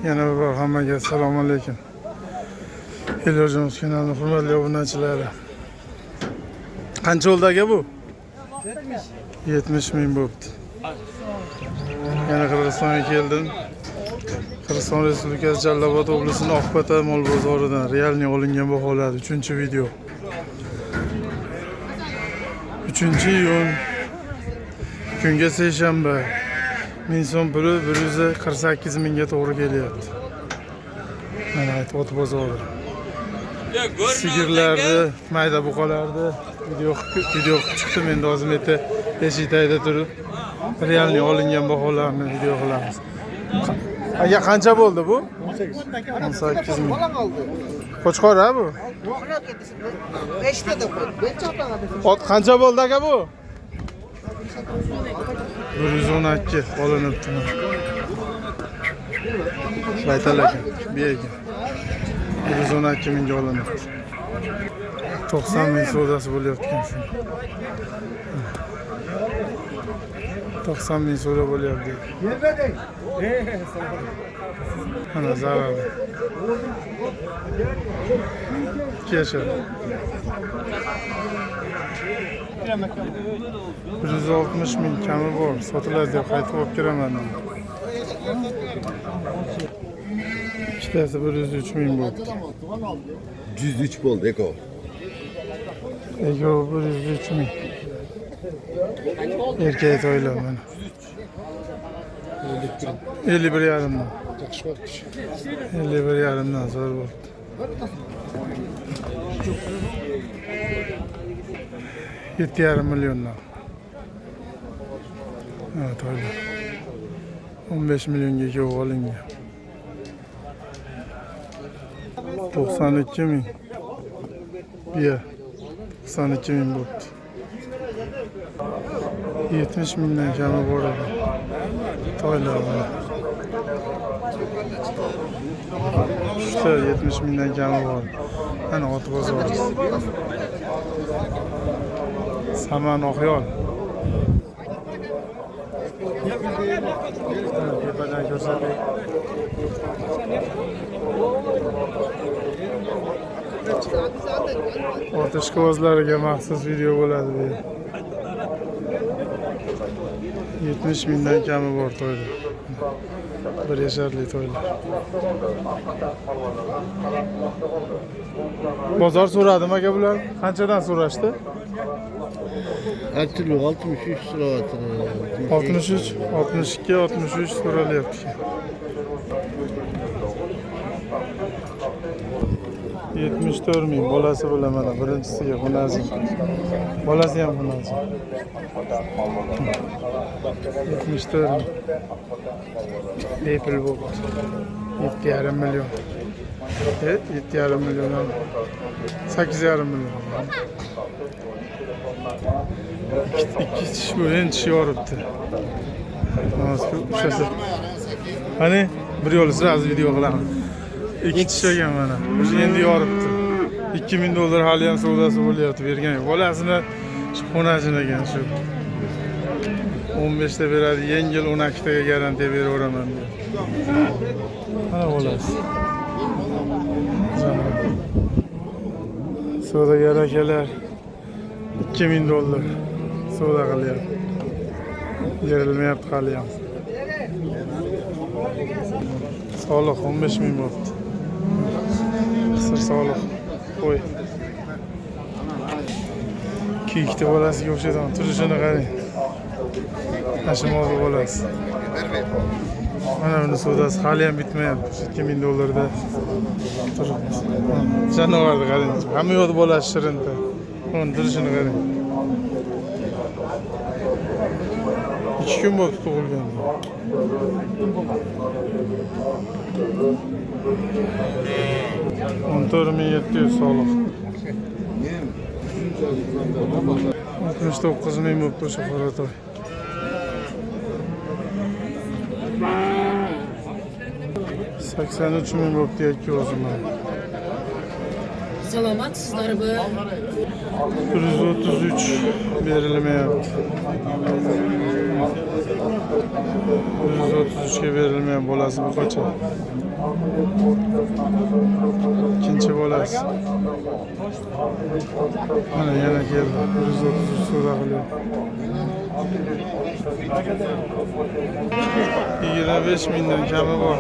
Yana bir bor hammaga assalomu alaykum. Elyorjimiz kanalining hurmatli obunachilari. Qancha bo'ldi aka bu? 70 ming bo'pti. Yana Qirg'izistonga keldim. Qirg'iziston Respublikasi Jalolobod oblastinin Oqpata mol bozoridan realniy olingan baholar 3-video. 3-iyun kunga seshanba. 1000 so'm puli 148 mingga to'g'ri kelyapti. Mana ot bozori. Sigirlarni, mayda buqalarni video qilib chiqdim. Endi hozir erta eshik tagida turib realniy olingan baholarni video qilamiz. Aka, qancha bo'ldi bu? 18 ming. Qo'chqor ha bu? Ot qancha bo'ldi aka bu? 112 olinibdi. Baytal ekan, biya ekan. 112 mingga olinibdi. 90 ming savdosi bo'lyapti ekan shuni. 90 ming savdo bo'lyapti. Mana zararli. 2 yashar. 160 ming kami bor. Sotiladi deb qaytib olib kiraman deydi. Ikkitasi 103 ming bo'ldi. 103 bo'ldi eko. Ego 103 ming. Erkak to'ylar mana. 51 yarimdan. 51 yarimdan zo'r bo'ldi. 7,5 milliondan. Ha, to'ylar. 15 millionga ikkovi olingan. 92 ming. Biya. 92 ming bo'pti. 70 mingdan kami bor edi. Toylar mana. Uchta 70 mingdan kami bor. Mana ot bozori. Saman Oqyol. Mana tepadan ko'rsatay. Ot ishqibozlariga maxsus video bo'ladi bu. 70 mingdan kami bor to'yda. Bir yasharli to'ylar. Bozor so'radim aka bular. Qanchadan so'rashdi? Har türlü 63 so'rayapti. 63, 62, 63 so'ralyapti. 74 ming bolasi bilan mana birinchisiga xunazin. Bolasi ham xunazin. 74 ming. Bepul bo'ldi. 7,5 million. Evet, 7,5 million. 8,5 million. Ikki tish bu, endi tish yoribdi. Hozir ushlasa. Qani, bir yo'li sразу video qilamiz. Ikki tish ekan mana. O'sha endi yoribdi. 2000 dollar hali ham savdosi bo'lyapti, bergan yo'q. Bolasini shu xonajin ekan shu. 15 ta beradi, yengil 12 taga garantiya beraveraman deyapti. Mana bolasi. Savdogar akalar 2000 dollar savdo qilyapti. Berilmayapti hali ham. Soliq 15 ming bo'libdi. Qisir soliq. Qo'y. Kiyikni bolasiga o'xshaydi. Turishini qarang. Hashimova bolasi. Mana buni savdosi hali ham bitmayapti. 2000 dollarda turibdi. Jonivorni qarang. Hamma yo'q bolasi shirinta. Uni turishini qarang. 2 kun bo'ldi tug'ilgan. 14.700 soliq. 69 ming bo'libdi o'sha qoratoy. 83 ming bo'libdi yakka o'zi mana. Salomatsizlarmi? 133 berilmayapti. 133 ga berilmayapti bolasi buqacha. Ikkinchi bolasi. Mana yana keldi. 133 savdo qilyapti. 25 mingdan kami bor.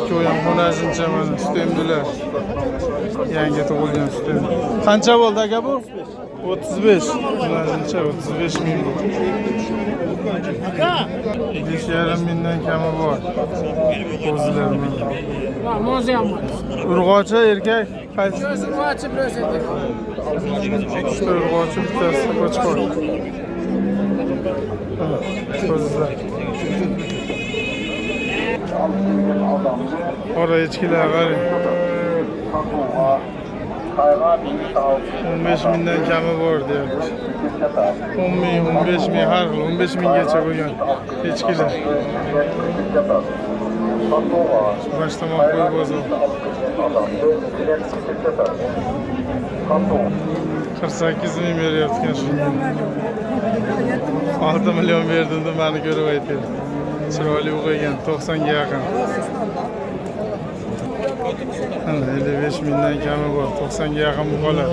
Ikkovi ham xonazincha mana sut emdilar. Yangi tug'ilgan sut emdi. Qancha bo'ldi aka bu? 35. Xonazincha 35 ming bu. 2,5 mingdan kami bor. Qo'zilar mana. Mo'zi ham bor. Urg'ochi erkak qaysi? Urg'ochi bir o'zi erkak. Uchta urg'ochi, bittasi qo'chqor. Qo'zilar. Qora echkilar qarang. 15 mingdan kami bor deyapti. 10 ming, 15 ming har xil, 15 minggacha bo'lgan echkilar. Boshtomon qo'y bozor. 48 ming beryapti shunga. 6 million berdim deb meni ko'rib aytyapti. Chiroyli o'qigan, 90 ga yaqin. Mana 55 mingdan kami bor, 90 ga yaqin buqalar.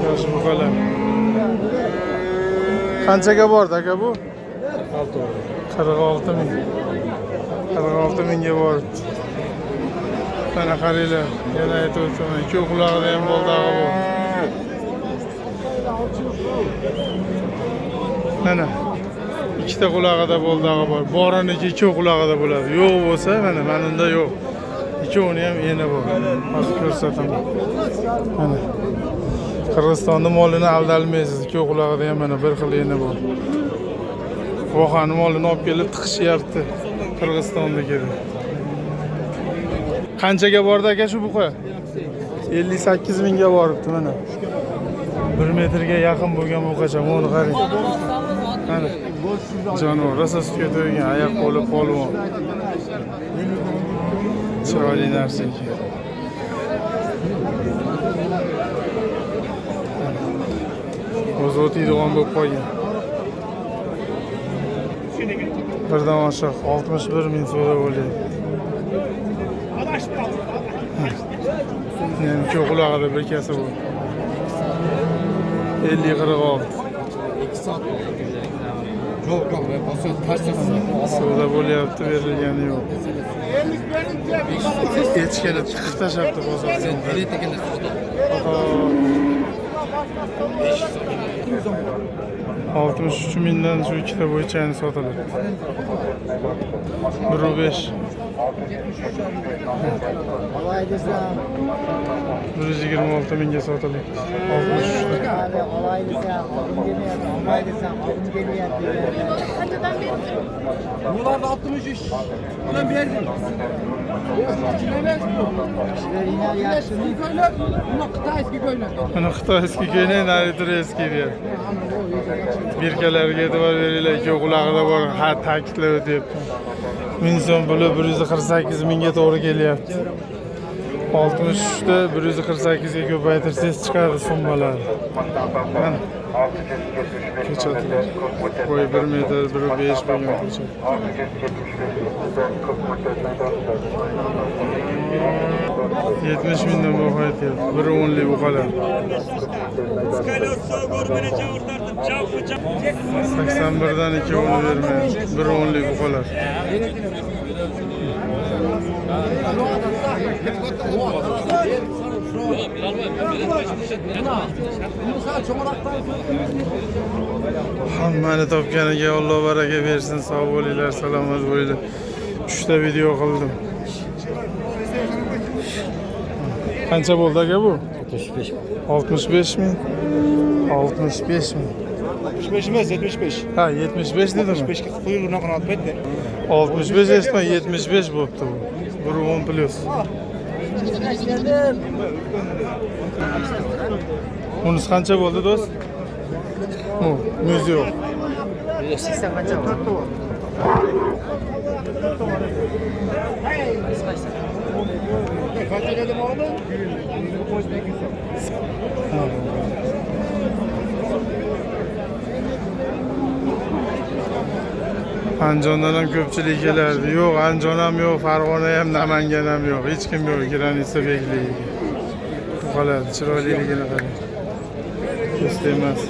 Yosh buqalar. Qanchaga bordi aka bu? 46 ming. 46 mingga bordi. Mana qaranglar, yana aytib o'taman, ikki qulog'ida ham boldag'i bor. Mana ikkita qulog'ida boldag'i bor. Boriniki ikki qulog'ida bo'ladi. Yo'q bo'lsa, mana unda yo'q. Ikkovini ham eni bor. Hozir ko'rsataman. Mana Qirg'izistonni molini aldalmaysiz. Ikki qulog'ida ham mana bir xil eni bor. Vohani molini olib kelib tiqishyapti Qirg'izistondagi. Qanchaga bordi aka shu buqa? 58 mingga boribdi mana. 1 metrga yaqin bo'lgan buqacha, buni qarang. Mana jonivor rosa sutga to'ygan, oyoq qo'li polvon. Chiroyli narsa ekan. O'zi o'tiydigan bo'lib qolgan. Birdan oshiq 61 ming so'ra bo'lyapti. Ikki qulog'ida bir kasa bu. 50-46. Savdo bo'lyapti, berilgani yo'q. Echkani chiqib tashlabdi bozorga. 63 mingdan shu ikkita bo'yicha sotiladi. 1.5. 126 mingga sotiladi. 63. Bunlar da 63. Ulan berdim. Mana xitoyskiy ko'ylak, nari turskiy deyapti. Birkalarga e'tibor beringlar, ikki qulog'ida bor, ha ta'kidlab o'tyapti. 1000 so'm puli 148 mingga to'g'ri kelyapti. 63 ta 148 ga ko'paytirsangiz chiqadi summalar. Mana ko'chatlar. Bo'yi 1 metr 1.5 bo'lgan ko'chat. 70 mingdan baho aytyapti. 1.10lik buqalar. 81dan 2.10 bermayapti. 1.10lik buqalar. Hammani topganiga Alloh baraka bersin. Sog' bo'linglar, salomat bo'linglar. 3 ta video qildim. Qancha bo'ldi aka bu? 65. 65 ming. 65 ming. 65 emas, 75. Ha, 75 dedimi? 65 ga quyruğuna qanot berdi. 65 esma 75 bo'pti bu. 1.10 plus. Bunisi qancha bo'ldi do'st? Bu muz yo'q. 180 qancha bo'ldi? Andijondan ham ko'pchilik kelardi. Yo'q, Andijon ham yo'q, Farg'ona ham, Namangan ham yo'q. Hech kim yo'q Granitsa begligiga. Qoladi, chiroyliligini qarang. Ko'z tegmas.